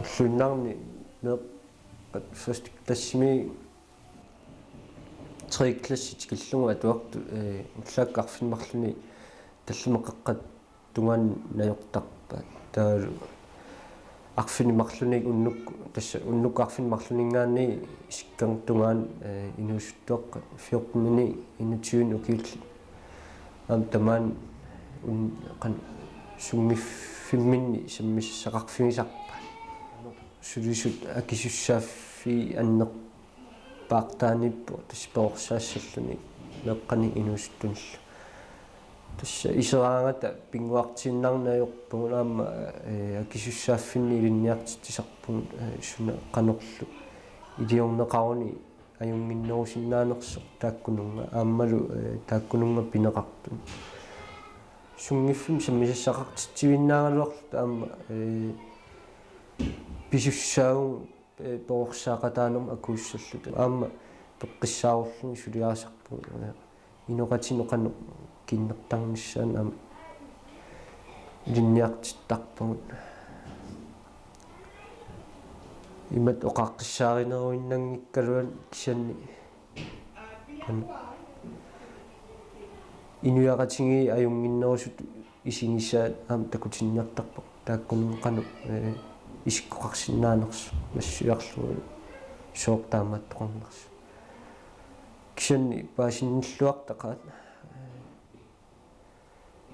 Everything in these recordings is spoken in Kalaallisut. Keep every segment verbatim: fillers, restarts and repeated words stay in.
Ulluinnarni meeqqat første klassimi tredje klasse tikillugu atuartut, eh, ullaakkut arfineq-marlunut tallimat qeqqata tungaanut najortarpaat. Taavalu arfineq-marlunut unnuk-, tassa unnuk arfineq-marlunninngaanniit isikkagut tungaanut, eh, inuusuttuaqqat fjortenini enogtyvenik ukiullit. Aamma tamaani un-, qan-, sunngiffimminni sammisassaqarfigisarpaat. Sulisut akisussaaffii annerpaartaaniippoq tassa perorsaassalluni meeqqanik inuusuttunillu. Tassa iseraangata pinnguartiinnarneq ajorpugut aamma, eh, akisussaaffinni ilinniartitsisarpugut, eh, suna qanorlu iliorneqaruni ajunnginnerusinnaanersoq taakkununnga aammalu, eh, taakkununnga pineqartut. Sunngiffimmi sammisassaqartitsivinnaagaluarluta aamma, eh, pisussaavugut, eh, perorsaaqataanermut akuussalluta. Aamma peqqissaarullugu suliarisarpugut, eh, inoqatinik qanoq kinnertarnissaanut aamma ilinniartittarpagut. Imatut oqaaqqissaarineruinnanngikkaluarluni kisianni qanoq inuiaqatigiit ajunnginnerusutut isigisaat aamma takutinniartarpoq. Taakkununnga qanoq, eh, isikkoqarsinnaanersoq nassuiarlugu sooq taamaattoqarnersoq. Kisianni paasinnilluartaqaat, eh,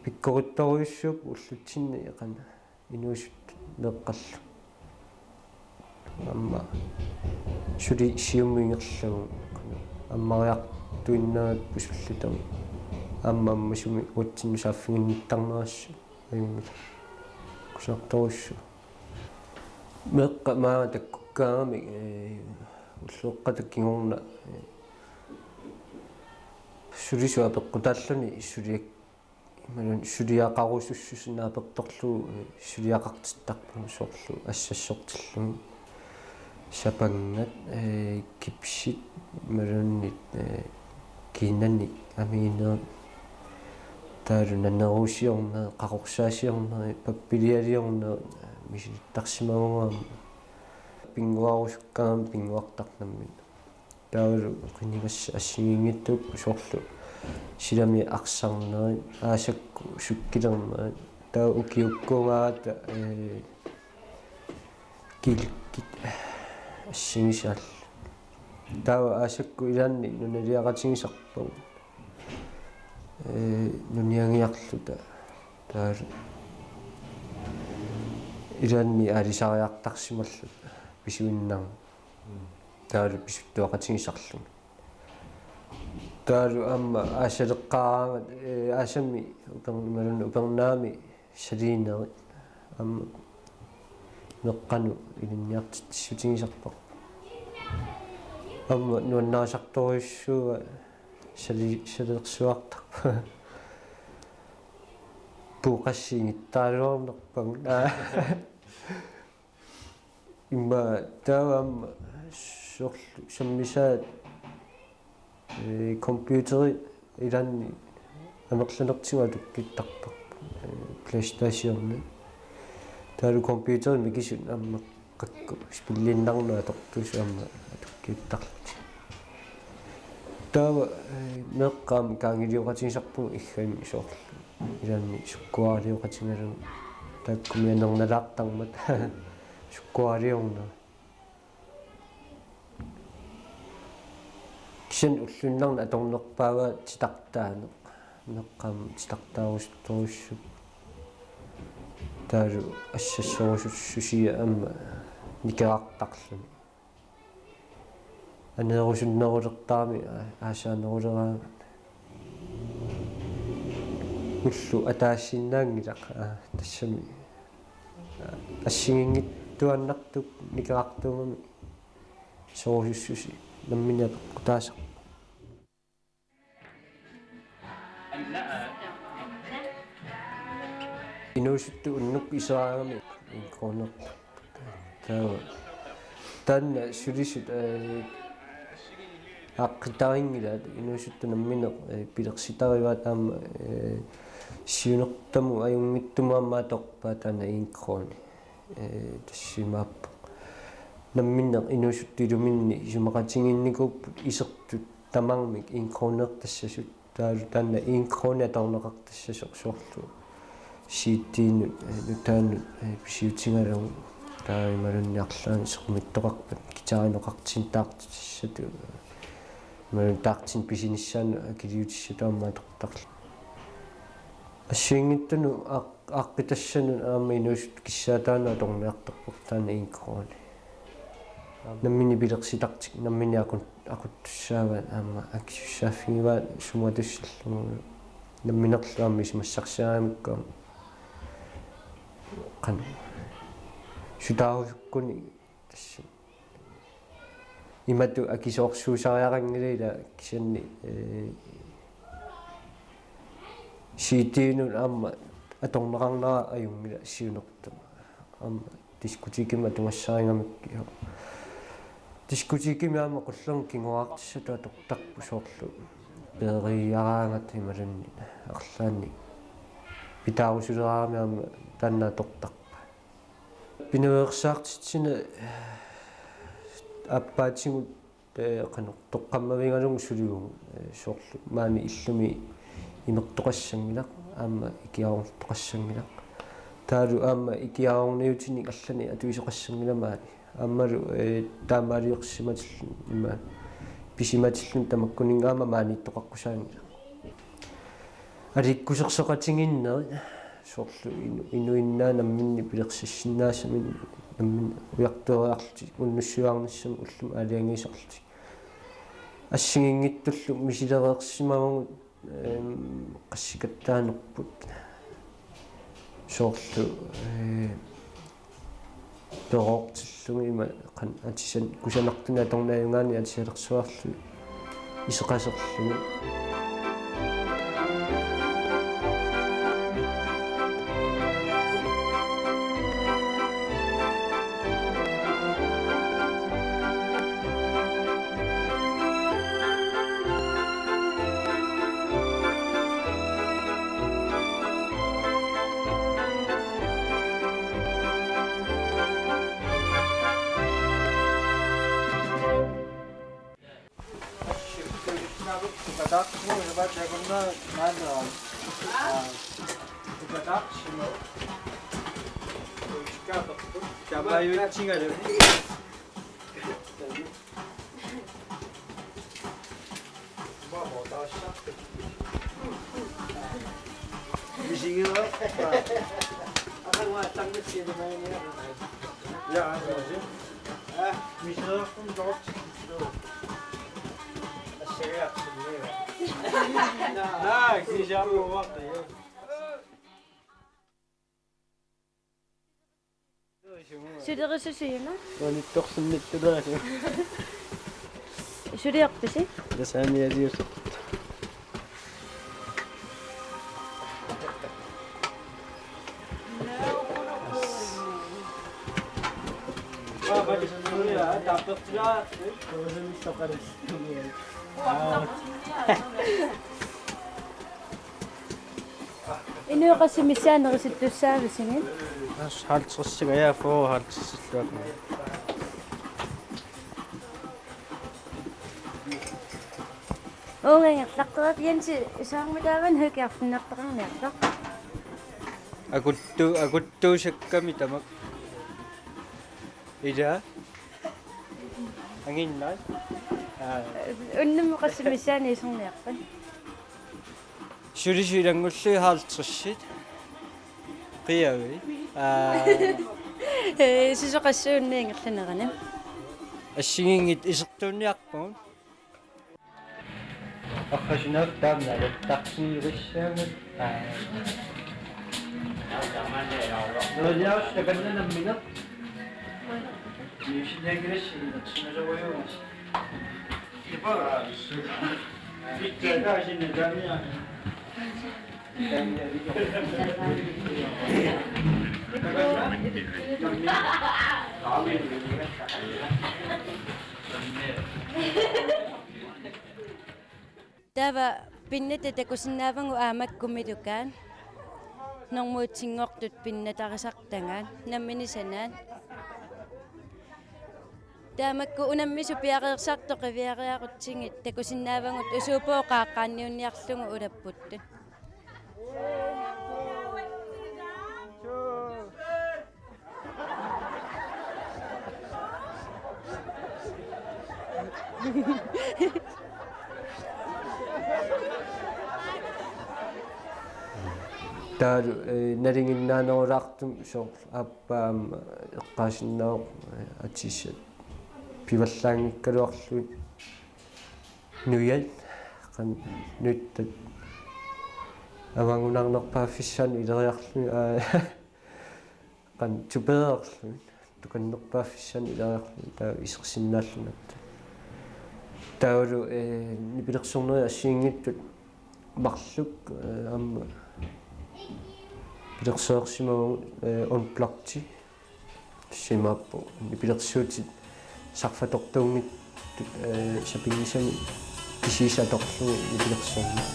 pikkorittorujussuupput ullutsinni qanoq inuusuttut meeqqallu. Aamma suli siumut ingerlavoq ammariartuinnarput sullitagu. Aamma ammasumik uatsinnut saaffiginnittarnerassi ajunngilaq. Kusanartorujussuuvoq. Meeqqat maanga takkukkaangamik, eh, ulloqeqqata kingorna, eh, sulisut apeqqutaalluni suliak-, imaluunniit suliaqarusussuseq naapertorlugu, eh, suliaqartittarpagut soorlu assassortillugit, sapanngat, eh, kipsit, imaluunniit, eh, kiinanni amiginerit, taavalu naneruusiornerit, qaqorsaasiornerit, pappilialiornerit, eh, misilittarsimavunga aamma. Pinnguarusukkaangama pinnguartarpoq nammineq. Taavalu qinigassat assigiinngitsuupput soorlu silami arsarnerit, aasakkut sukkilernerit, taava ukiukkuugaata, eh, kilikkit assigisaallu. Taava aasakkut ilaanni nunaliaqatigisarpagut, eh, nuniagiarluta. Taavalu ilaanni aalisariartarsimalluta pisuinnarmut. Taavalu pisuttuaqatigisarlugit. Taavalu aamma aasaleqqaaraangat, eh, aasami upern-, imaluunniit upernaami saliinerit. Aamma meeqqanut ilinniartitsissutigisarpara. Aamma nuannarisartorujussuuara sali-, salersuartarpara. Puuqassi ingittaraluarnerpagut. Aa. Immaqa taava aamma soorlu sammisaat, eh, computeri ilaanni amerlanertigut atukkiuttarparput, eh, PlayStationi. Taavalu computeri mikisut aamma qakku spilliinnarnut atortuusut aamma atukkiuttarlutik. Taava, eh, meeqqat aamma kaangilioqatigisarpagut iggami soorlu. Ilaanni sukkuaralioqatigalugu taakkumi anernalaartarmata sukkuaraliornerit. Kisianni ulluinnarni atornerpaavaa titartaaneq. Meeqqat aamma titartaarusuttorujussuupput. Taavalu assassorusussusia aamma nikerartarluni. Aneerusunnerulertarami, aa, aasaaneruleraangat. Ulloq ataasiinnaanngilaq, aa, tassami, aa, assigiinngitsuaannartukkut nikerartuugami sorusussuseq nammineq apeqqutaasarpoq. Inuusuttut unnukkut iseraangami en kronertarput. Taava taanna sulisut, eh, aaqqitaarinngilaat, inuusuttut nammineq, eh, pilersitarivaat aamma, eh, siunertamut ajunngitsumut aamma atorpaat taanna en krone. Eh, tassa imaappoq. Namminneq inuusuttut iluminni isumaqatigiinnikuupput isertut tamarmik en kroneertassasut, taavalu taanna en krone atorneqartassasoq soorlu C D-nut, eh, nutaanut, eh, pisiutigalugu, taava imaluunniit arlaannik sequmittoqarpat guitarinoqartinnik taartitassatut, eh, imaluunniit taartinnik pisinissaannut akiliutissatut aamma atortarlugu. Assigiinngitsunut aaq-, aaqqitassanut aamma inuusuttut kissaataannut atorniartarpoq taanna en krone. Nammineq pilersitartik, nammineq akut-, aquttussaavaat aamma akisussaaffigivaat sumut atussallugu. Namminerlu aamma isumassarsiaramikku aamma qanoq sutaarusukkuni tassa. Imatut akisoorsuusariaqanngilaq ila kisianni, eh, C D-nut aamma atorneqarnera ajunngilaq siunertama. Aamma diskotekimik atugassarigamikku. Diskotekimi aamma qullermik kinguaartissatut atortarput soorlu peeriaraangata imaluunniit arlaannik pitaarusuleraangami aamma taanna atortarpoq. Pinaveersaartitsineq aappaatigut, eh, qanoq toqqammavigalugu sulivugut, eh, soorlu maani illumi imertoqassanngilaq, aamma ikiaroortoqassanngilaq. Taavalu aamma ikiaroorniutinik allanik atuisoqassanngilaq maani. Aammalu, eh, taamaaliorsimatilluni imaat pisimatilluni tamakkuninnga aamma maaniittoqaqqusaanngilaq. Aliikkusersoqatigiinnerit soorlu inu-, inuinnaat namminneq pilersissinnaasaminnut namminneq ujartueriarlutik unnussiuarnissamut ullumi aalajangiisarlutik. Assigiinngitsullu misilereersimavagut, ehm, qassikattaanerput. Soorlu, eh, peroortillugit ima qanoq atisan kusanartunik atorneq ajugaanni atisalersuarlugit iseqaserlugit. Sulerisusiuna? Uanittorsinnittulaasiu. Suliorpisi? Tasaanialiusoq. Inuit qassit missaat nerisittussaavisigit? Tassa halvtredsiga, ja, fyrre halvtredsilluakkut. Uunga ingerlaqqeriarpit Jensi, soormitaava Høgh arfineq-marlunniartoq? Akuttu-, akuttuusakkami tamakku. Ila? Anginnaq? Aa. Unnummut qassit missaanni iserniarpat? Sulisut ilanngullugit halvtredsit. Qiavi. Aa. Ee, susoqassuunneq ingerlanerani. Assigiinngitsut isertuunniarpagut. Arfasinaak taanna taksingivissaangat. Aa. Noriaus takanna nammineq. Miusinnaangilassi inersimasorujuuvoq. Taava pinnatta takusinnaavagut aamma gummitukaat. Normuutsinngortut pinnatarisartagaat, nammineq sanaat. Taamakku unammisut piareersartut qiviariarutsigit takusinnaavagut usuup qaaqqaanniunniarlugu ulapputtut. Taavalu, eh, nalinginnaanerulaartumik soorlu aappaa aamma eqqaasinnaavoq, eh, atissat pivallaanngikkaluarlugit nujat qanoq nuttat avagunarnerpaaffissaannik ileriarlugit, aa, qanoq tupeerlugit tukannerpaaffissaannik ileriarlugit taava isersinnaallugit. Taavalu, eh, nipilersornerit assigiinngitsut marluk, eh, aamma pilersoreersimavagut, eh, unplugged. Tassa imaappoq nipilersuutit sarfatortuunngitsut, eh, sapinngisamik kisiisa atorlugu nipilersorneq.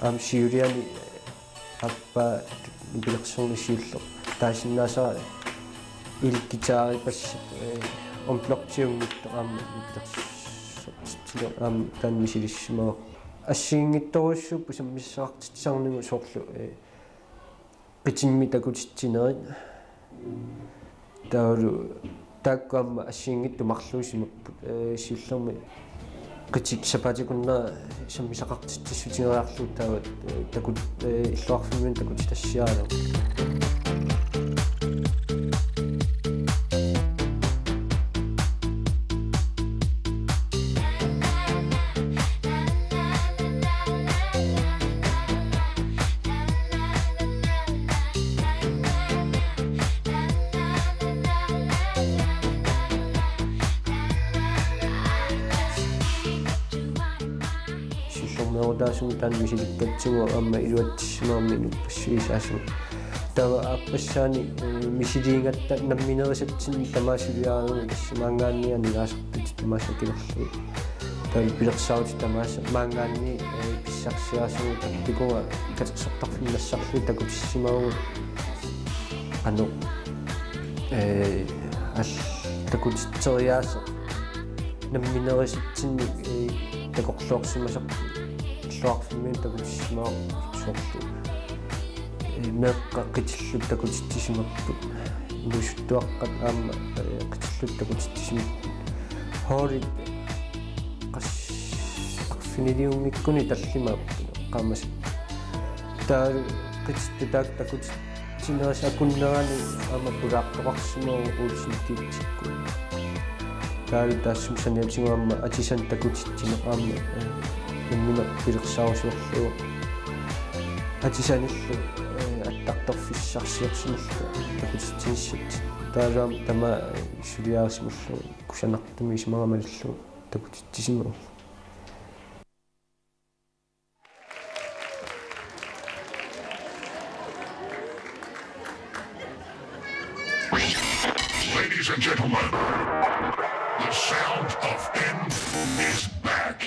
Aamma siuliani aappaa nipilersorneq siulleq taasinnaasara elguitarerpassuit, eh, unpluggedinngitsut aamma nipilersortitsineq aamma taanna misilissimavoq. Assigiinngitsorujussuupput sammisaqartitsisarnigut soorlu, eh, qitimmik takutitsinerit. Taavalu taakku aamma assigiinngitsut marluusimapput, eh, siullermik qitit sapaatip-akunnera sammisaqartitsissutigeriarlugu taava, eh, takut-, eh, illoqarfimmiunut takutitassiaralugu. Siullermeerutaasumik taanna misilikkatsigu aamma iluatsissimaarmat inuppassuisaasumik. Taava aappassaanik, eh, misiliigatta namminerisatsinnik tamaasa suliaralugu tassa maanngaanniit aningaasartutit tamaasa akilerlugit. Taava pilersaarutit tamaasa maanngaanniit, eh, pissarsiarisigut takkukunga katersortarfimmi nassarlugit takutissimavagut. Qanoq, eh, al-, takutitseriaaseq namminerisatsinnik, eh, takorloorsimasoq illoqarfimmiunut takutissimavoq soorlu. Eh, meeqqat qitilluta takutitsisimapput. Inuusuttuaqqat aamma, eh, qitilluta takutitsisimapput. Holdit qas-, arfiniliunngikkunik tallimaapput eqqaamasat. Taava qitittut taakku takutitsinerisat akunnerani aamma pulaartoqarsimavoq Olsen Kids-ikkut. Taava taassuma saniatigut aamma atisanik takutitsineq aamma, eh, Nammineq pilersaarusiorlugu atisanillu, eh, attartorfissarsiorsimalluta takutitsinissat. Taavalu aamma tamaat suliarisimallugu kusanartumik isumagama malillugu takutitsisimavoq. Ladies and gentlemen, the sound of N is back.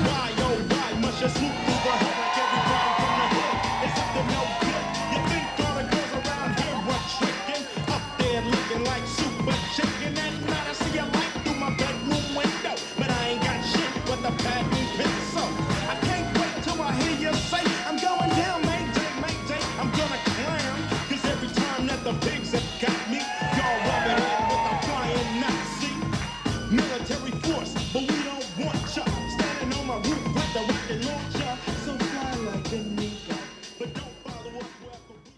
Why, oh, why must you swoop through the hood like everybody from the hood? It's up to no good. You think all the girls around here are tricking? Up there looking like super chicken. At night I see a light through my bedroom window, but I ain't got shit but the pad and pencil. I can't wait till I hear you say, "I'm going down, Mayday, Mayday, I'm gonna clown." 'Cause every time that the pigs have got me, y'all rub it in with a flying Nazi military force, but we don't want ya standing on my roof with the rocket launcher. So fly like an eagle, but don't follow us wherever we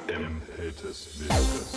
Impetus Vicious.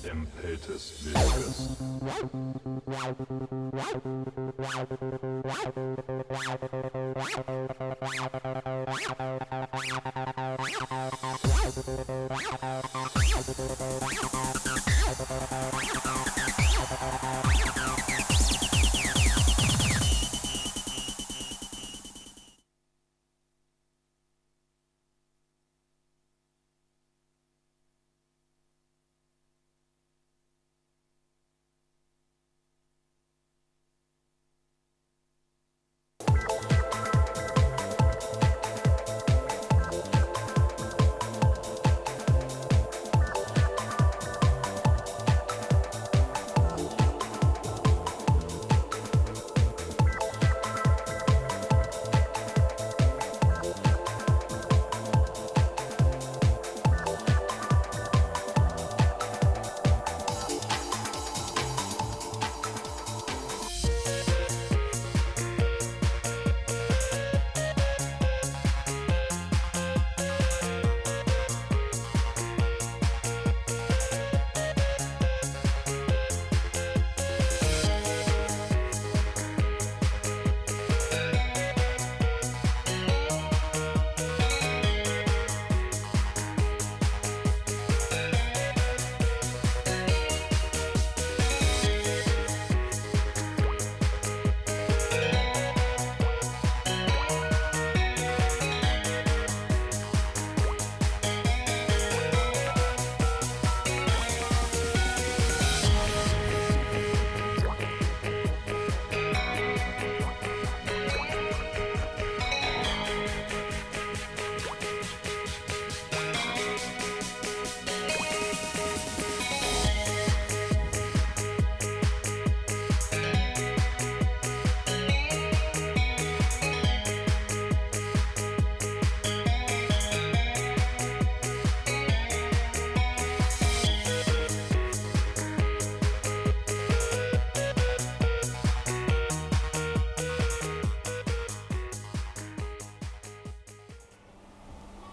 Impetus Vicious.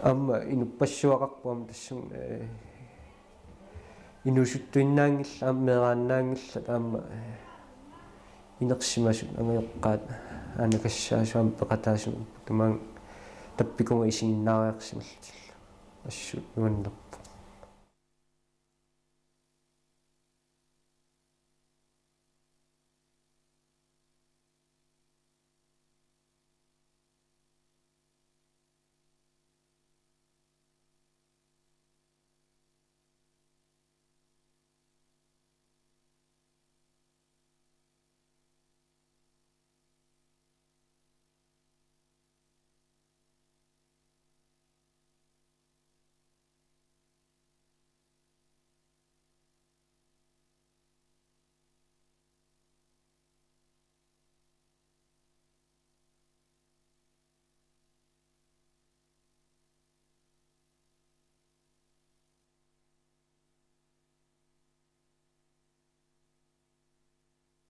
aamma inuppassuaqarpoq aamma tassunga, eh, inuusuttuinnaanngillat aamma meeraannaanngillat aamma, eh, inersimasut angajoqqaat aanakassaasut aamma peqataasut tamaanga tappikuma isiginnaariarsimallutillu assut nuannerpoq.